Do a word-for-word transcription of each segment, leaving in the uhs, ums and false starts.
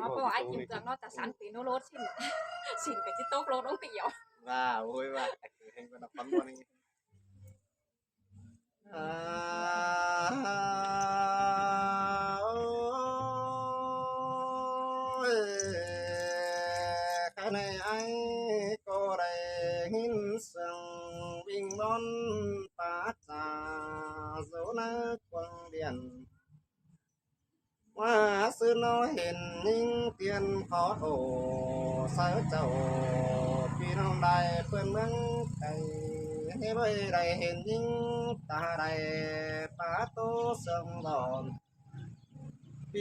Nó có ai kiểm dọn nó tài sản thì nó lột xin. Xin cái chứ tốt lột ông cái yếu. Và ôi và cái thứ hành của nó con con này. Ôi, cái này ai có đây hin sương vinh đón phá trà dấu nơ quang điện. Hoa sư nó hên nhính tiên khó ổ sáu chầu, phi nông đài phơn mướn cày, hê bơi đài hên nhính ta đài phá tô sương đòn. Phi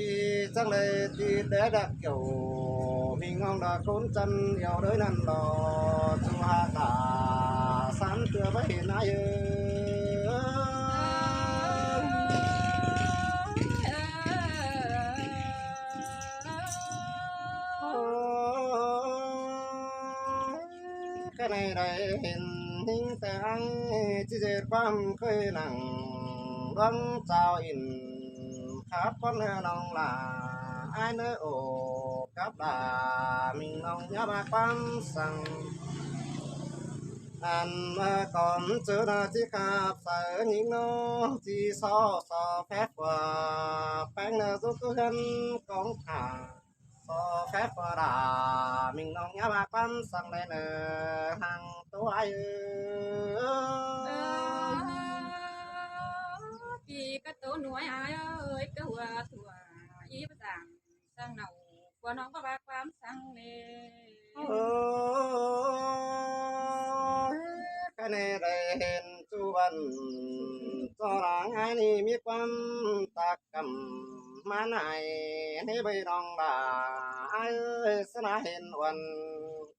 chắc đây ti đế đặc kiểu, mình nông đã khốn chân yêu đới năn đò, chu hà cả sán tưa với hên ai ơi. Cái này đây hên nhính tai ai, chỉ dệt quăm khơi nắng đón chào in khắp con nơ nông là ai nơ ổ cắp đà mình nông nhá ba quăm săng. Ăn mơ con chữ nơ chỉ khắp sở nhính nô chỉ so so phép của phép nơ giúp cứ hân công thả. So phép đà mình nông nhá ba quăm săng đây nơ hàng tô ai ơi. Kì cái tô nuôi ai ơi, cái hùa thùa, ý bà giảng săng nầu, của nông có ba quăm săng nè. Ôi, cái này đây hên chu văn, cho là ai ni mi quăm tạc cẩm mãn hại, hê bơi nông đà ai ơi, sân hên uẩn,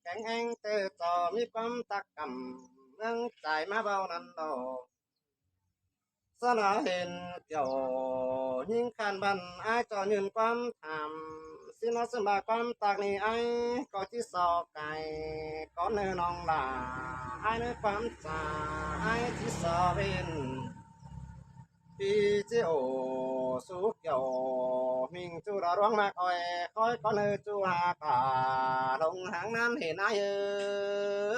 cánh anh tê cho mi quăm tạc cẩm, nâng trái má bao năn đổ. Sân hên kiểu nhính khan băn ai cho nhún quăm tham, xin nó sân ba quăm tạc ni ai, có chỉ so cài, có nơi nông đà ai nơi quăm trà, ai chỉ so bên. Phi chế ổ sú kiểu mình chu đó đoán mạc ỏi khói con ơi chu hà cả lông hàng nan hên ai ơi.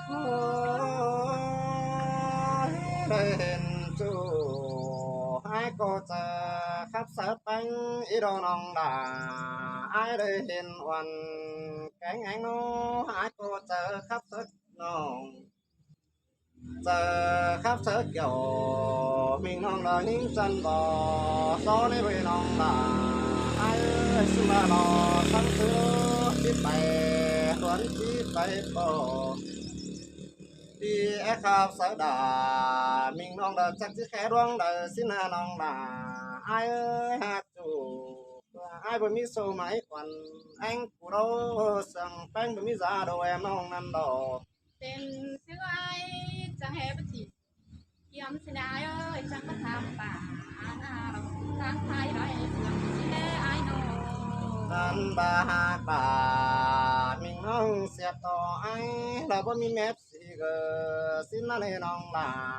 Ôi, đây hên chu ai cô cha khắp sớt bánh ý đồ nông đà ai đây hên uẩn cánh anh nó ai cô cha khắp sớt nông. Giờ khắp sớ kiểu mình nông là những chân bò, gió nê bơi nông là ai ơi, xưng là nó sáng thứ chít tay, tuấn chít tay bò. Đi é khắp sớ đà, mình nông là chắc chít khé đoán là xin là nông là ai ơi, hạt chủ, ai bơi mi sâu máy còn anh cú đô sương peng bơi mi giá đồ em nông năn đồ. Tên xứ ai chẳng hề bất chỉ. Hiếm xin ai ơi, chẳng có tham bà. Tháng hai đó em sương xin ai nô. Năn bà hạt bà, mình nông siết to ai, là bơi mi mép xì gờ, xin năn hê nông là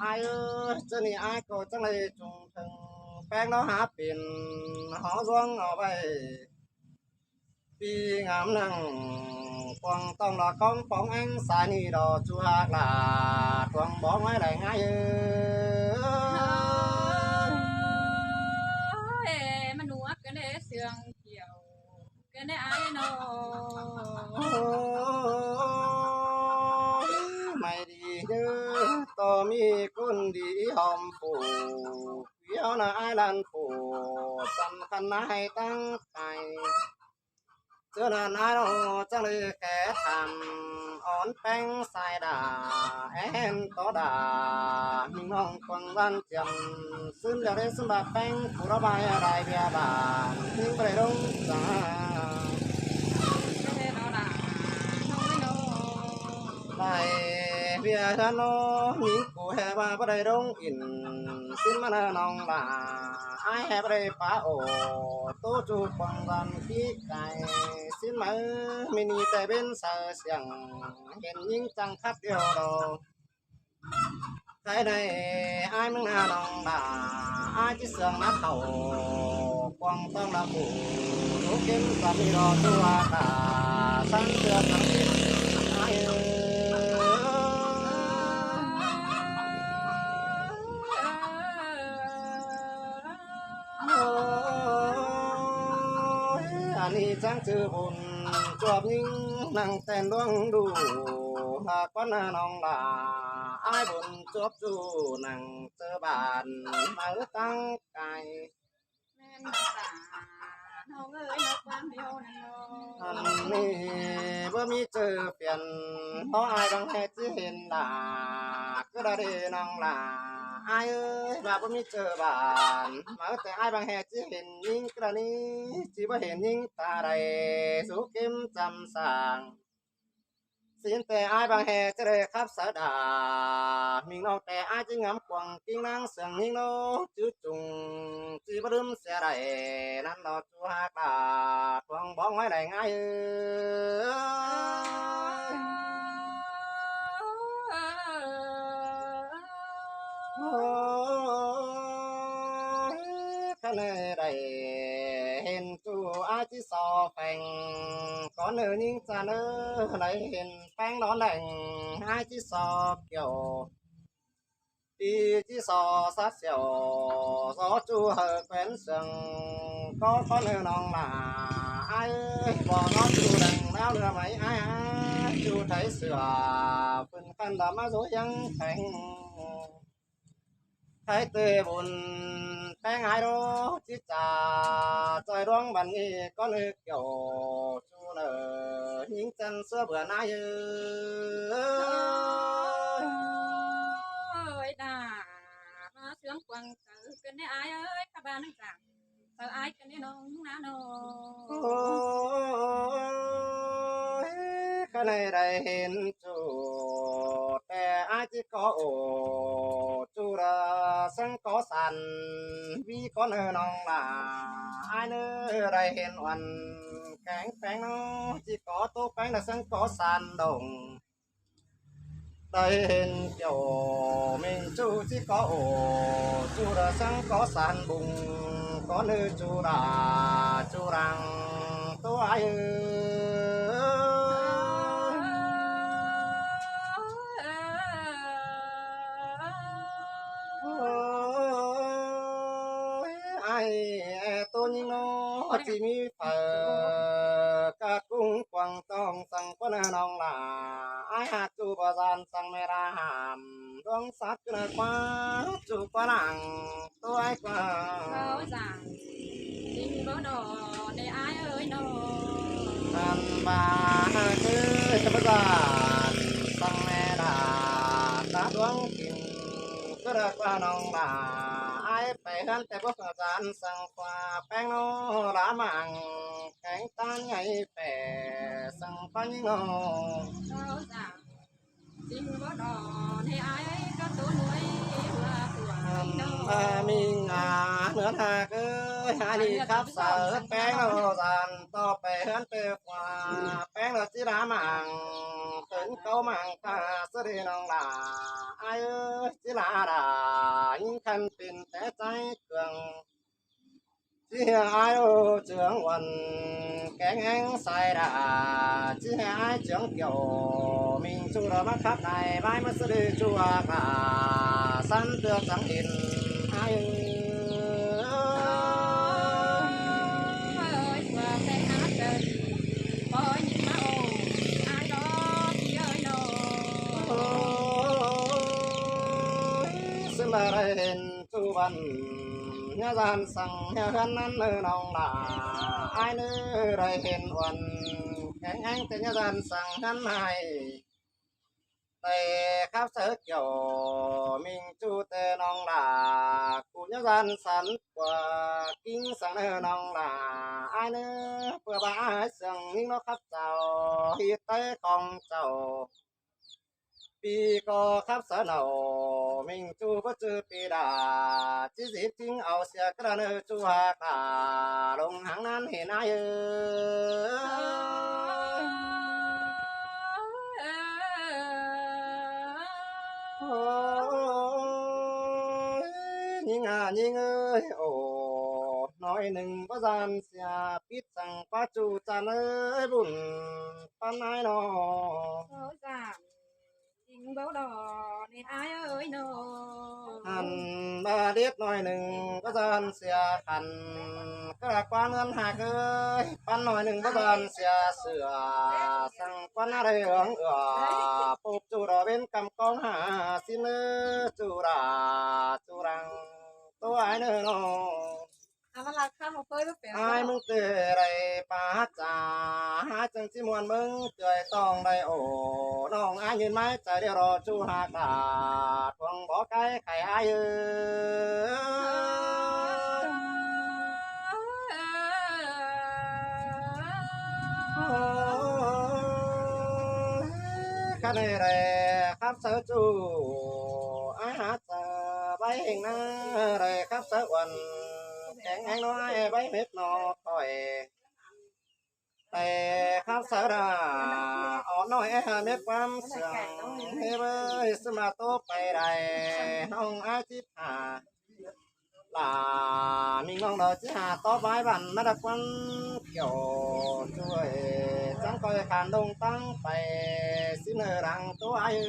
ai ơi, chân ni ai cô chẳng lê chung thừng, peng nó há pin, hó duông ở bay. Phi ngắm năng, quăng tông là con bóng anh sai ni đỏ chu hạc là, quăng bóng ai đài ngay ơi. Ôi, mà nuốt cái nế sương kiểu, cái nế ai nô. Mày đi chứ, to mi cún đi hòm phủ, kéo là ai lăn phủ, săn khăn ai tăng cài. Chớ là nái đó chắc lì kẻ tham ón peng sai đà, en tó đà, mình mong quăng văn chiếm, xứng giờ đến xứng bạc peng, cú đó bài đại bia bà, những bài đông xa. Đại bia hứa nó, những cú hè bà bắt đây đông in, xin mà nè nòng là, ai hè bắt đây phá ổ, tô chu quăng văn khí cài, xin mà mini tại bên sờ siang, hên những trăng khắp điều đồ. Thái này ai mưng na nong đà, ai chứ sương nát khẩu, quăng tong đà phủ, lũ kiếm sắm đi đò tua cả, săn xưa sắm đi ai ơi. Ôi, anh đi trắng chữ bùn, chuột những năng tên đuông đủ, hà con nong đà, ai bùn chuột dù năng chữ bàn, máu tăng cài. ແມ່ນບໍ່ ຫຼານເຮົາເອີຍ ເນາະ ຄວາມດຽວນັ້ນເນາະ. ອັນນີ້ບໍ່ມີເຈີປ່ຽນ ເພາະອ້າຍບາງແຫ່ຊິເຫັນຫຼ້າ ກໍໄດ້ເດ້ນ້ອງຫຼ້າ ອ້າຍເອີຍ ວ່າບໍ່ມີເຈີບ້ານ ມາແຕ່ອ້າຍບາງແຫ່ຊິເຫັນຍິງກໍໄດ້ນີ້ ຊິບໍ່ເຫັນຍິງຕາໃດ ສູ້ເຂັມຈຳສ້າງ ສິນແຕ່ອ້າຍບາງແຫ່ຈະໄດ້ຂັບສາດາ ມິງນອກແຕ່ອ້າຍຈິງງາມກວ້າງກິ່ງນາງເຊື່ອງຍິງໂນ ຈື່ຈຸງ ຊິບໍ່ລືມເສຍໄດ້ ນັ້ນເນາະ ຈູຮັກຫຼ້າ ທວງບ້ອງໄວ້ໄດ້ງ່າຍເອີຍ. ໂອ້ຍ ຄັນໄດ້ເຫັນຈູອ້າຍຊິຊໍແຝງ ກ່ອນເນີຍິງຈາເນີ ໄດ້ເຫັນແປ້ງນອນແດງ ອ້າຍຊິຊໍກ່ຽວ ຕີຊິຊໍສັດສ່ຽວ ຊໍຈູໃຫ້ແຂວນເຊື່ອງ ກໍຂໍເນີນ້ອງຫຼ້າ ອ້າຍເອີຍ ບໍ່ນອນຈູແດງແລ້ວເຫຼືອໄໝ ອ້າຍ ອ້າຍ ຈູໄຖເສືອ ເພິ່ນຄັນດຳມາໂຊຍັງແຂງ ໃຜເຕບຸນແປ້ງອ້າຍໂດ ຈິດຈາ ຈອຍດວງບັນນີ້ ກໍເນີກ່ຽວ ຈູເນີຍິງຈັນເສືອເບືອນອ້າຍເອີຍ. ໂອ້ຍ ດາ ມາເຊື່ອງກວ້າງເຕີເປັນໄດ້ອ້າຍເອີຍ ຂະບານຈັງ ເຕີອ້າຍກັນນີ້ນ້ອງນານ້ອງ. ໂອ້ຍ ຄັນໄດ້ເຫັນຈູ ແຕ່ອ້າຍຈິກໍໂອ້ ຈູລະສັງກໍສັນ ວີກໍເນີນ້ອງຫຼ້າ ອ້າຍເນີ ໄດ້ເຫັນອ່ອນແຂງແປງນ້ອງ ຈິກໍໂຕແປງລະສັງກໍສັນດົງ ໄດ້ເຫັນກ່ຽວມິງຈູຈິກໍໂອ້ ຈູລະສັງກໍສັນບຸງ ກໍເນີຈູລະຈູລັງ ໂຕອ້າຍເອີຍ. ໂອ້ຍ ອ້າຍໂຕຍິງນ້ອຍ ຊິມີເຝີກະກຸງກວາງຕ້ອງ ສັງຄວນນ້ອງຫຼ້າ ອ້າຍຫາກຈູບໍ່ສານ ສັງແມ່ລາຫ້າມ ດວງສັດຄືນຄວ້າ ຈູກວ່ານາງ ໂຕອ້າຍກວ່າ ເວົ້າຈັ່ງຈິງບໍ່ໜໍ ເນອ້າຍເອີຍໜໍ. ອັນບາຄືຈະບໍ່ສານ ສັງແມ່ລາ ຕາດວງກິນ ຄືເລີກວ່ານ້ອງຫຼ້າ ອ້າຍໄປເຮືອນແຕ່ບໍ່ສານ ສັງກວ່າແປ້ງໂນລາມັງ ແຂງຕາໃຫຍ່ແປ ສັງປາຍິງໂນ ເວົ້າຈັ່ງ ຈິງບໍ່ໜໍ ໃຫ້ອ້າຍກໍໂຕໜ່ວຍວ່າຕົວນ້ອງ ອາ ມິງອາ ເໜືອນາເອີຍ ອາ ນີ້ຂັບສາຍແປ້ງໂນສານ ຕໍ່ໄປເຮືອນເຕຂວາ ແປ້ງໂນຈິລາມັງ ເປັນເກົາມັງຕາສະເດນ້ອງຫຼ້າ ອ້າຍເອີຍ ຈິລາດາ ຍິງຄັນເປັນແຕ່ໃຈເຄື່ອງ ຊິໃຫ້ອ້າຍໂອເຈືອງວັນ ແກງແຮງສາຍດາ ຊິໃຫ້ອ້າຍເຈືອງກ່ຽວ ມິງຈູລະມາຂັບໄດ້ ບາຍມາສະເດຈູອາກາ ສັນເຕືອກສັງເຫັນອ້າຍເອີຍ ເອີຍ ວ່າແຕ່ຫາເຈີ ບໍ່ຍິນມາໂອ ອ້າຍດອກ ພີ່ເອີຍນ້ອງ ໂອ້ຍ ສະມາໄດ້ເຫັນ ສູ່ບັນຍາສານສັງຍາເຮືອນນັ້ນເນີນ້ອງຫຼ້າ ອ້າຍເນີໄດ້ເຫັນອ່ອນ ແຂງແຮງແຕ່ຍາສານສັງນັ້ນໃຫ້ ໄດ້ຂັບເສືອກ່ຽວ ມິງຈູແຕ່ນ້ອງຫຼ້າ ກູຍາສານສັນກວ່າກິງສັງເນີນ້ອງຫຼ້າ ອ້າຍເນີ ເພື່ອວ່າອ້າຍເຊື່ອງຍິງເນາະ ຂັບເຈົ້າຮີດໄຕຂອງເຈົ້າ ປີກໍຂັບສະເນົາ ມິງຈູບໍ່ຈື່ປີດາ ຈິຊິບຈິງເອົາເສຍກະລະເນີຈູຫາກາ ລົງຫາງນັ້ນເຫັນອ້າຍເອີຍ ໂອ້ ꞌNhính à ꞌnhính ơi, ổ ꞌnọi ꞌnưng báu ꞌdan sia, pít săng ꞌquá ꞌchu ꞌchăn ơi, bun ꞌpắn ải ꞌnọ. Ơ, ꞌdan chính báu đỏ ꞌnị ải ơi ꞌnọ. Hăn bá điết ꞌnọi ꞌnưng báu ꞌdan sia khăn, cá đa ꞌquá ꞌngớn ꞌhặc ơi, ꞌpắn ꞌnọi ꞌnưng báu ꞌdan sia sửa, săng ꞌquá ꞌná đảy ương ưa, pốp ꞌchu đỏ bến căm cong hả, ꞌsịn ơi, ꞌchu đa ꞌchu răng ꞌtố ải ꞌnị ꞌnọ. Ải ꞌmướng ꞌtưa đảy pá hák cha, hák chắng ꞌchí ꞌmuôn ꞌmướng ꞌtưa tỏng đảy ổ, ꞌnọng ải ꞌnhịn ꞌmí chaư điêu ꞌro ꞌchu ꞌhặc đa, thuông bók ải khay ải ơi. Khăn ꞌnị đảy khắp sáư ꞌchu, ải hák cha bái ꞌhêng ꞌná đảy khắp sáư uôn, kéng ꞌhéng ꞌnọi bái mết ꞌnọ khỏi. Đảy khắp sáư đa, ók ꞌnọi é hả mết ꞌquám sương, ꞌhế bới ꞌsứ ꞌma ꞌtố pay đảy, ꞌnọng ải chip hả. Lả ꞌmí ꞌnọng đỏ ꞌchí hả tóp bái bản ꞌmá đa ꞌquám kiểu ꞌchu ơi, chắng ꞌcoi khăn đông tắng pay, ꞌsịn ơi răng ꞌtố ải ơi.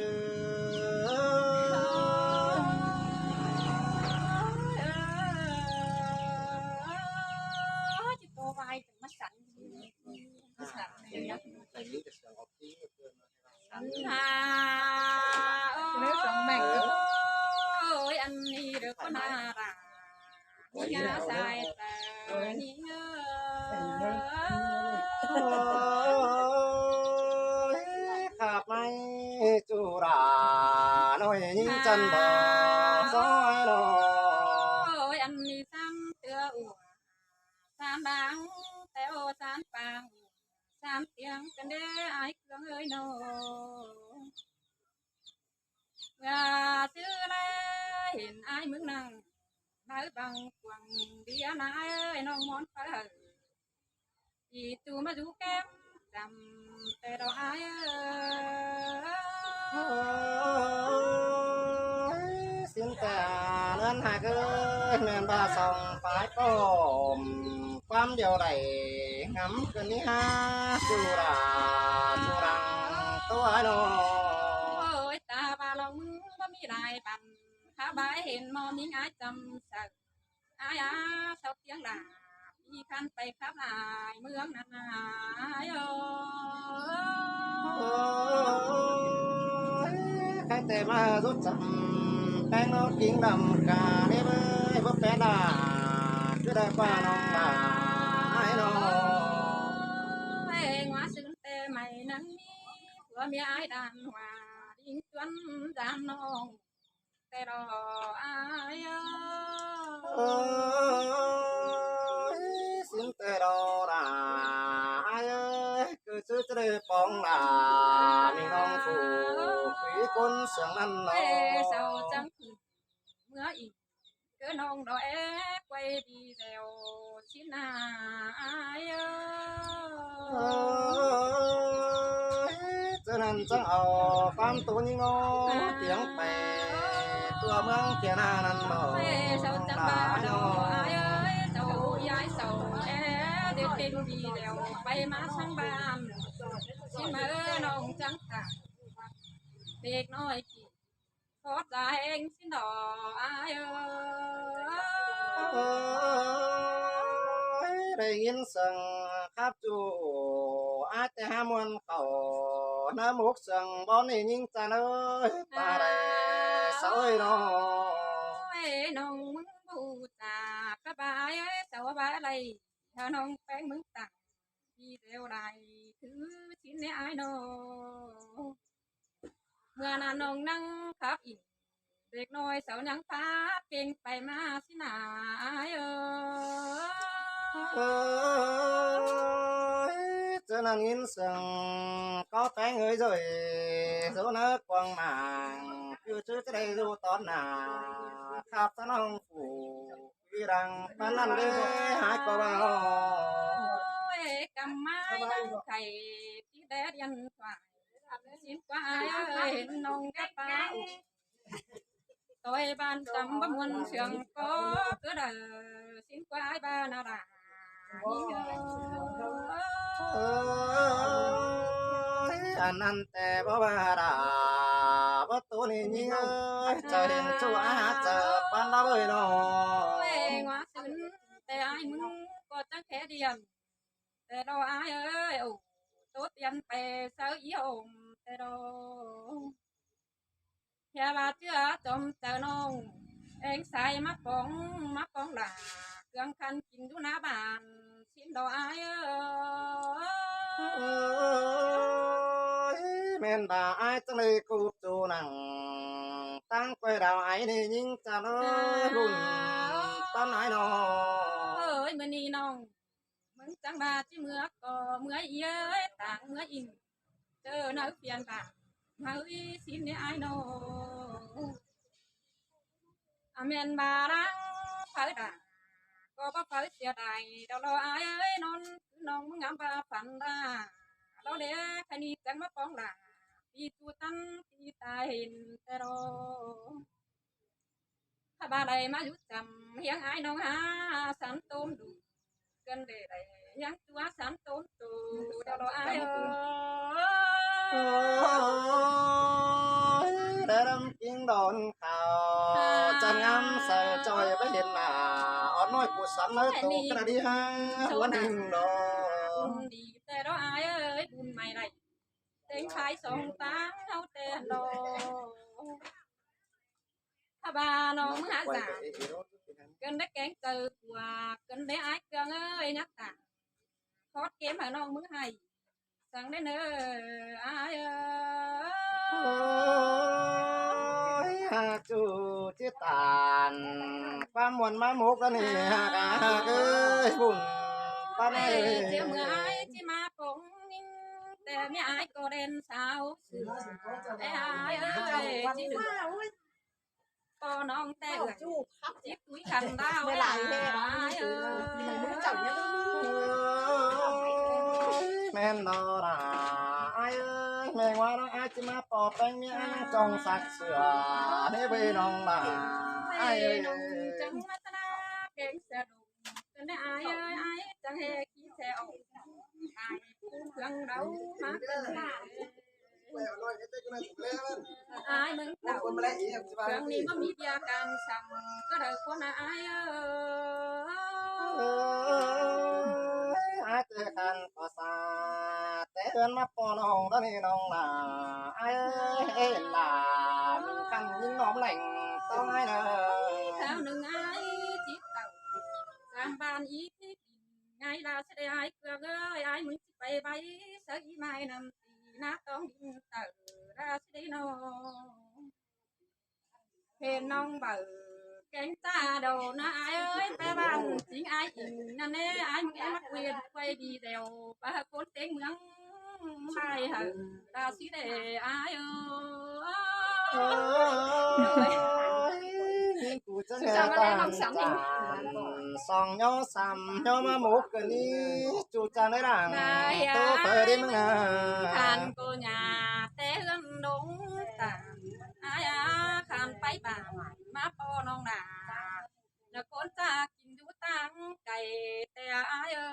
Ôi, ăn đi được con à, ra nhà sai ta nhớ. Ôi, khắp ꞌmí ꞌchu đa ꞌnọi ꞌnhính chăn bò soi ꞌnọ. Ôi, ăn đi sắm tưa ua, sắm báng, teo sắm pang, sắm tiếng cơn đế ải cương ơi ꞌnọ. Ngà sư lai hên ải ꞌmướng năng, nái băng quăng đi ăn ải ơi ꞌnọng món phá hở. Đi tu ꞌmá dú kém, chăm tê đỏ ải ơi. Ôi, ꞌsịn ꞌtẹ ꞌnớn ꞌhặc ơi, ꞌmen ꞌva song pái ꞌcọ ꞌquám điêu đảy ngắm cơn ꞌnị hả, ꞌchu đa ꞌchu răng ꞌtố ải ꞌnọ. Ôi, ta ꞌva ꞌnọng ꞌmướng báu ꞌmí lai băn, khắp bái hên ꞌmo ꞌnhính ải chăm saư. Ải à, sau tiếng đa, đi khăn pay khắp ải ꞌmướng năng ải ơi. Ôi, khay ꞌtẹ ꞌmá dú chăm, péng ꞌnọ kính đăm ca đế bới, báu pé đa, ꞌchư đa ꞌquá ꞌnọng đa ải ꞌnọ. Ôi, ngó sưn ꞌtẹ mảy năng ꞌmí, ꞌpưa ꞌmí ải đan hua, đinh chuôn đan ꞌnọng. Tê đo ải ơi. Ôi, ꞌsịn tê đo đa ải ơi, ꞌcứ ꞌchư ꞌchớ đảy pong đa, ꞌmí ꞌnọng phủ quí ꞌcốn sương ꞌnặn ꞌnọ. Ê, sau chắng ꞌmưa ị, ꞌcứ ꞌnọng đo é quay đi dẻo. Xin à, ải ơi. Ôi, ꞌchớ ꞌnặn chắng au ꞌquám tú ꞌnhính ꞌnọ, tiếng pay tua ꞌmướng kia ꞌna ꞌnặn ꞌnọ. Ê, sau chắng ba đo ải ơi, sau ải sau é, đi đi dẻo, pay ꞌmá săng ꞌva ăn. Xin ꞌmá ơi, ꞌnọng chắng thả. Đếc ꞌnọi kỉ. Khót da ꞌhéng ꞌsịn đo ải ơi. Ôi, đảy ꞌnghín sương khắp ꞌchu ải té hák ꞌmuôn khảu, ꞌnớ mốc sương bón ꞌnị ꞌnhính chăn ơi, ta đảy sau ơi ꞌnọ. Ôi, ꞌnọng ꞌmướng bu ta khắp ải ơi, sau ải lai, hả ꞌnọng péng ꞌmướng tẳng, đi dẻo đảy thứ chín ꞌnị ải ꞌnọ. ꞌMưa ꞌnặn ꞌnọng năng khắp ỉn, đếc ꞌnọi sau năng phá pêng pay ꞌmá ꞌsịn à ải ơi. Ôi, ꞌchớ ꞌnặn ꞌnghín sương có péng ơi rồi, dú ꞌnớ quăng mảng, ꞌcứ ꞌchư ꞌchớ đảy dú tót ꞌna, khắp ꞌsá ꞌnọng phủ. Vì rằng ꞌpắn ꞌnặn đế hák ꞌcọ ꞌva ôi, căm mai năng khay, tí đé điện thoại. Xin ꞌquá ải ơi, hên ꞌnọng cắp ba. ꞌtoi ban tăm báu ꞌmuôn sương ꞌcọ, ꞌcọ đảy ꞌsịn ꞌquá ải ꞌva ꞌnị đa. Ăn ꞌnặn ꞌtẹ báu ꞌva đa, báu ꞌtố ꞌnị ꞌnhính ơi, chaư hên ꞌchu ải hák chaư ꞌpắn đa ꞌvới ꞌnọ. Ê, ꞌngoá sưn ꞌtẹ ải ꞌmứng ꞌcọ chắng khék điện. ꞌTẹ lo ải ơi, ổ, ꞌtố tiên pay sáư í ôm ꞌtẹ lo. ꞌKhẹ ꞌva ꞌchưa chom chaư ꞌnọng, ꞌeng sai ꞌmá pong, ꞌmá pong đa, ꞌcương khăn kin dú ꞌná bản, ꞌsịn lo ải ơi. ꞌMen đa ải chắng đảy ꞌcúp ꞌchu nẳng, ꞌtáng ꞌquay đao ải ꞌnị ꞌnhính chăn ơi, ꞌlụn ꞌpắn ải ꞌnọ. Ơi, ꞌmự ꞌnị ꞌnọng, ꞌmứng chắng ꞌva ꞌchí ꞌmứa ꞌcọ ꞌmứa ꞌnị ơi, ꞌtáng ꞌmứa ꞌnị. ꞌChớ ꞌnị phiên bản, ꞌmá ꞌới ꞌsịn ꞌnị ải ꞌnọ. ꞌA ꞌmen ꞌva ꞌláng phaư đa, ꞌcọ báu phaư sia đai, đa lo ải ơi, ꞌnọn ꞌcứ ꞌnọng ꞌmứng ngắm ꞌva phăn đa. Lo đé kha ꞌnị chắng ꞌmá pong đa, ꞌpi ꞌchu ꞌtắn ꞌpi ta hên ꞌtẹ lo. ꞌKhạ ꞌva đảy ꞌmá dú chăm ꞌhiếng ải ꞌnọng ha, săn tôm đu. ꞌCơn đảy đảy ꞌhiếng ꞌchua săn tôm tu, đa lo ải ơi. Ôi, đa đăm kin đón khao, chăn ngắm saư ꞌchoi báu hên nả, ót ꞌnọi ꞌcú săn ꞌnớ tô ꞌcạ đi ha, ꞌhuốn ꞌnưng đo. Đi ꞌtẹ lo ải ơi, bun mảy đảy. ꞌTếng phái song ꞌtáng ꞌháu ꞌtẹ lo. ꞌKhạ ꞌva ꞌnọng ꞌmứ hák dản. ꞌCơn đảy kéng chaư ꞌquá, ꞌcơn đảy ải ꞌcương ơi, nhắc tả. Khót kêm hảư ꞌnọng ꞌmứ hảy. Săng đảy ꞌnớ ải ơi. Ôi, hák ꞌchu ꞌchí tản. ꞌQuám ꞌmuôn ꞌmá mốc ꞌnị hák, hák ơi, bun. ꞌPa ꞌnị. Ê, ꞌchưa ꞌmưa ải ꞌchí ꞌmá pong ꞌnhính, ꞌtẹ ꞌmí ải ꞌcọ đen sáo. Ê, ải ơi, ꞌchí đu. ꞌPo ꞌnọng ꞌtẹ ươn. ꞌChí túi khăn đao. Ê, ải ơi. ꞌMen lo đa. Ải ơi, ꞌmen ꞌva ꞌnọng ải ꞌchí ꞌmá ꞌpo ꞌpéng ꞌmí ải ꞌnăng chong sặc sửa. ꞌNị ꞌvới ꞌnọng đa. Ải ơi. ꞌNọng chắng ꞌmá ta ꞌna kéng sửa đu. ꞌCơn đảy ải ơi, ải chắng hê kí sửa ổ. ꞌKhạy ꞌpứng khương đao ꞌmá ꞌcơn đảy. Ải ꞌmứng tảu. Khương ꞌnị ꞌmá ꞌmí ꞌviạk căn săng ꞌcọ đảy ꞌcốn ải ơi. Ải ꞌtẹ căn ꞌcọ sa, ꞌtẹ ươn ꞌmá ꞌpo ꞌnọng đa ꞌnị ꞌnọng đa. Ải ơi, ên đa, căn ꞌnhính ꞌnọm lẻng ꞌtóng ải ꞌnớ. Khảu ꞌnưng ải ꞌchí tảu, sam ban í ꞌnị. ꞌNgai đa ꞌsứ đảy ải ꞌcương ơi, ải ꞌmứng ꞌchí pay báu sáư í ꞌmái ꞌnặm ti ꞌná ꞌtóng đin tảu đa ꞌsứ đảy ꞌnọng. Hên ꞌnọng baư kéng ta đaư ꞌnớ ải ơi, pay bản chính ải ính ꞌnặn ꞌnị, ải ꞌmứng é ꞌmá quyền quay đi đeo, ꞌva ꞌcốn ꞌtếng ꞌmướng ꞌmai hảư. Đa ꞌsứ đảy ải ơi. Ôi, ꞌcú chắng ꞌnị tản chản. Song ꞌnhó sam ꞌnhó ꞌmá mốc ꞌcọ ꞌnị, ꞌchu chắng đảy đảng. Tô phơi đi ꞌmứng ꞌnạ. Khăn ꞌcọ nhả té ꞌhướn đống tản. Ải ꞌa, khăn pay bản ꞌmá ꞌpo ꞌnọng đa. ꞌNhá ꞌcốn ta kin dú ꞌtáng cay ꞌtẹ ải ơi.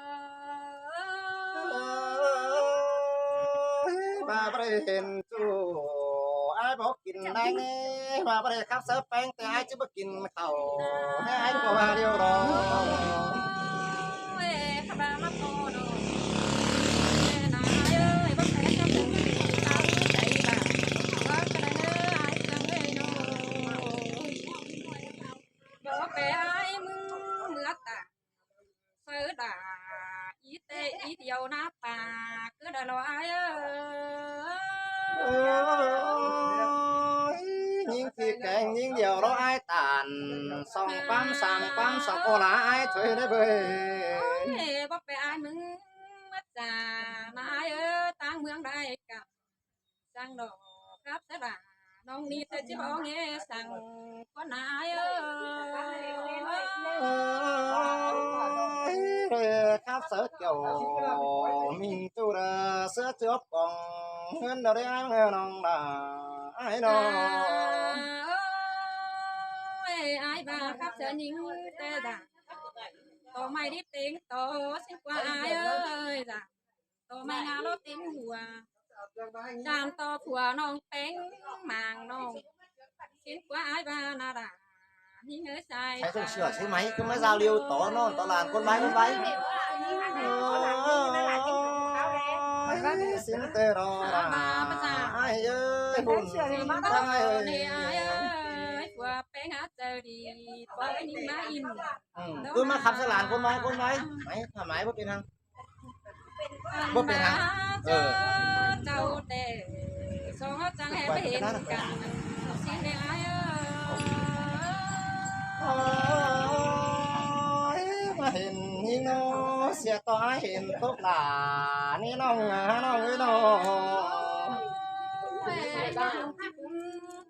ꞌVa báu đảy hên ꞌchu, ải báu kin đaư ꞌnị, ꞌva báu đảy khắp sáư ꞌpéng ꞌtẹ ải ꞌchí báu kin khảu. Hê ải ꞌcọ ꞌva điêu đo. Ôi, khắp ꞌva ꞌmá ꞌpo đo. Ê, ải ơi, báu kin khắp sáư ꞌpéng ꞌtẹ ải báu kin khảu. Báu kin đaư ꞌnớ ải ꞌcương ơi ꞌnọ. Báu kin ải ꞌmứng ꞌmứa tả. Sáư đa, í ꞌtẹ í điêu ꞌná pá, ꞌcứ đa lo ải ơi. Ôi, ꞌnhính ꞌti kéng ꞌnhính điêu lo ải tản, song ꞌquám sam ꞌquám song ꞌcọ la ải thôi đaư ꞌvới. Ôi, báu pay ải ꞌmứng mết dả, ꞌná ải ơi, ꞌtáng ꞌmướng đảy cắp. Săng đo khắp sáư đa, ꞌnọng ꞌnị ꞌtẹ ꞌchí báu nghe săng ꞌcốn ải ơi. Khắp sáư kiẻo, ꞌmí ꞌchu đa ꞌsứa ꞌchưa cỏng, ꞌhướn đa đảy ải ꞌnọng đa, ải ꞌnọng. Ơi, ải ꞌva khắp ꞌsớ ꞌnhính ꞌtẹ dả. ꞌTo ꞌmạy đi ꞌtếng ꞌto ꞌsịn ꞌquá ải ơi dả. ꞌTo ꞌmạy ngả ꞌlố ꞌtếng hua. Chăn ꞌto phua ꞌnọng ꞌpéng mảng ꞌnọng. ꞌSịn ꞌquá ải ꞌva nả dả. ꞌNhính ơi sai. Sai ꞌsướng sửa chứ máy cứ ꞌmá giao lưu ꞌto ꞌnọng ꞌto làn ꞌcốn ꞌvái ꞌcốn ꞌvái. Ôi, ꞌsịn ꞌtẹ ꞌló dả. Ải ơi, ꞌhụn ꞌtáng ải ơi. Ải ơi, phua ꞌpéng hả ꞌchớ đi. ꞌPo ꞌnhính ꞌmá in. Ừ, cứ ꞌmá khắp ꞌsớ làn ꞌcốn ꞌvái ꞌcốn ꞌvái. Máy, thả máy báu pên hăng. Báu pên hăng. Ơ. Chảu ꞌtẹ. Song hả chắng hé ꞌvạy hên căn. ꞌSịn ꞌnị ải ơi. Ôi, ꞌmá hên ꞌnị ꞌnọng, sia ꞌto ải hên tốc đả ꞌnị ꞌnọng, ꞌnọng ơi ꞌnọng.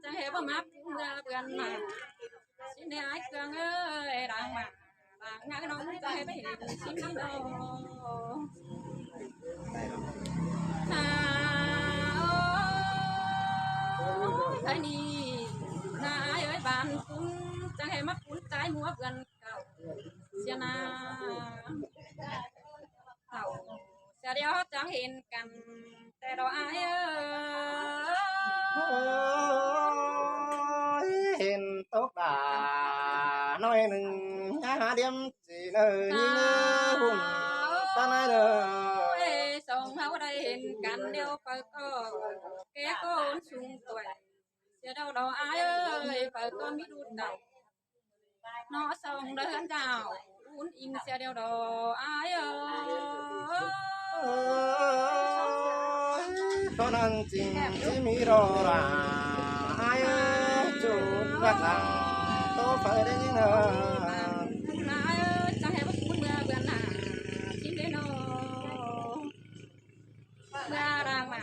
Chắng hé báu ꞌmá ꞌpứng ꞌmưa bươn ꞌmá. ꞌSịn ꞌnị ải ꞌcương ơi, đang ꞌmá. Đang ngả ꞌnọng chắng hé báu hên ꞌsịn ꞌnị ꞌnọng. Nả ơi, thái ꞌnị. Nả ải ơi, bản ꞌcốn chắng hé ꞌmá ꞌcốn ꞌchái ꞌmứa bươn cảu. ꞌSịn nả. Thảu ꞌsớ điêu chắng hên căn ꞌtẹ ꞌló ải ơi. Ôi, hên tốc đả ꞌnọi ꞌnưng, hả hả điếm ꞌchí ꞌnị ꞌnhính ơi ꞌhụn ꞌtáng ải ơi. Ôi, song hảư đảy hên căn điêu phaư ꞌcọ. Kẻ ꞌcốn sung tuổi. ꞌSớ điêu ꞌló ải ơi, phaư ꞌcọ ꞌmí đu đau. Nó song đa ꞌhướn dảo, ún inh sia điêu đó ải ơi. Ôi, ꞌcọ ꞌnặn ꞌchí ꞌmí đó là ải ơi, ꞌchu đắc lăng, ꞌtố phaư đảy ꞌnhính ơi. Ải ơi, chắng hé báu ꞌcốn ꞌmưa bươn nả, ꞌchí đảy nó. ꞌMưa đang ꞌmá,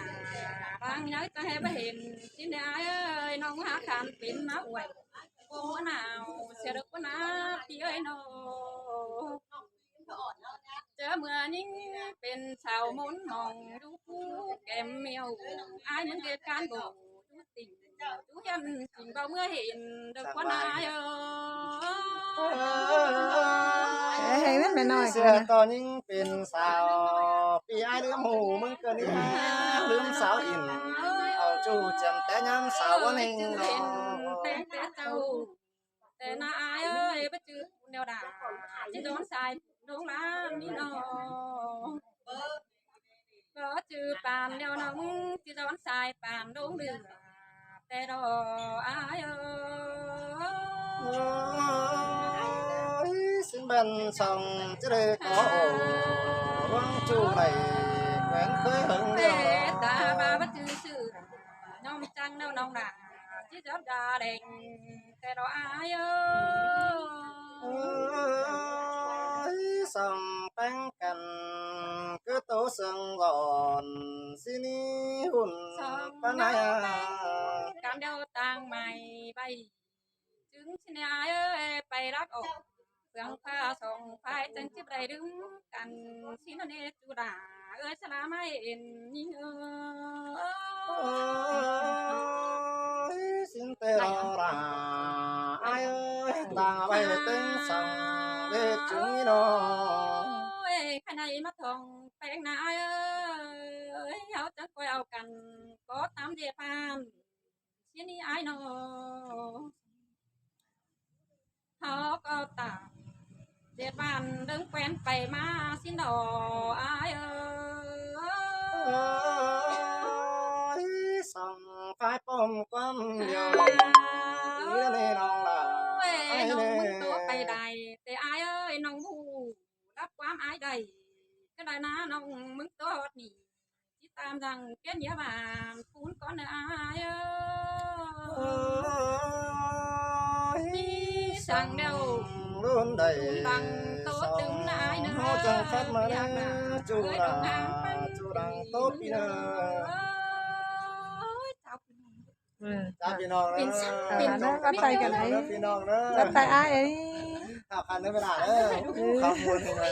đang nhớ chắng hé báu hên, ꞌchí đảy ải ơi, ꞌnọng hả khăn pên ꞌmá uối. Cô ꞌmưa nả, sia độc ꞌmưa nả, ꞌpi ơi nó. ꞌChớ ꞌmưa ꞌnhính pên sáo ꞌmôn mong, đu phú kém meo, ải ꞌmướng ꞌdệt cán bộ, đu tỉnh, đu hiên tỉnh, báu ꞌmưa hên, độc ꞌmưa nả ải ơi. Ê, hay ꞌmá mẹ ꞌnọi. Sia ꞌto ꞌnhính pên sáo, ꞌpi ải ꞌlứm ꞌhụ ꞌmướng ꞌcọ ꞌnị, ꞌlứm sáo in, au ꞌchu chém té ꞌnhám sáo báu ꞌnhính ꞌnọ. Pên té té chảu. ꞌTẹ nả ải ơi, báu ꞌchư pun điêu đả, ꞌchí dón sai, đông ꞌlám ꞌnị ꞌnọ. Báu ꞌchư păn điêu ꞌnọng, ꞌchí dón sai păn đông đươn, ꞌtẹ đó ải ơi. Ôi, ꞌsịn băn song ꞌchí đảy ꞌcọ ổ, ꞌhuống ꞌchu đảy, quén khới hơng điêu. ꞌTẹ ta ꞌva báu ꞌchư sửa, ꞌnọng chắng ꞌnọng đả, ꞌchí dón đa đen. ꞌTẹ đó ải ơi. Ôi, song ꞌpéng căn, cứ ꞌtố sương giòn, ꞌsịn ꞌnị ꞌhụn song ꞌpá nả ải. Căn điêu tang mai ꞌvạy. Chứng ꞌchí ꞌnị ải ơi, pay lắc ổ. Sương pha song phai chắng ꞌchí đảy đưm căn, ꞌsịn ꞌnị ꞌchu đả. Ơi, sa la mai ên ꞌnhính ơi. Ôi, ꞌsịn ꞌtẹ ꞌló dả, ải ơi, ta ꞌvạy ꞌtếng song, ꞌlế chứng ꞌnị ꞌnọ. Ôi, khả ꞌnị ꞌmá thong ꞌpéng nả ải ơi, ꞌháu chắng ꞌcoi au căn, có tám dê phan. ꞌSịn ꞌnị ải ꞌnọ. ꞌHáu ꞌcọ ta, ꞌdệt bản đương quen pay ꞌmá ꞌsịn đó ải ơi. Ôi, song phai pom ꞌquám điêu. Ôi, ꞌnị ꞌnọng là ôi, ải ꞌnọng ꞌnị ꞌmứng ꞌtố pay đảy, ꞌtẹ ải ơi, ꞌnọng ꞌhụ đắp ꞌquám ải đảy. Cái đảy nả ꞌnọng ꞌmứng ꞌtố ꞌhọt ꞌnị. ꞌChí tam dăng kiên nhớ bản phún con nả ải ơi. Ôi, ꞌmí săng điêu ꞌlốn đảy đăng ꞌtố tứm nả ải nả. ꞌHáu chắng khắt ꞌmá nả, ꞌchu đăng, ꞌchu đăng ꞌtố ꞌpi nả. Ôi, chào ꞌpi ꞌnọng nả. Pên săng, pên săng, bắt tay căn ải. Bắt tay ải ơi. Khắp khăn nả, ꞌmá nả. Khắp muôn nả.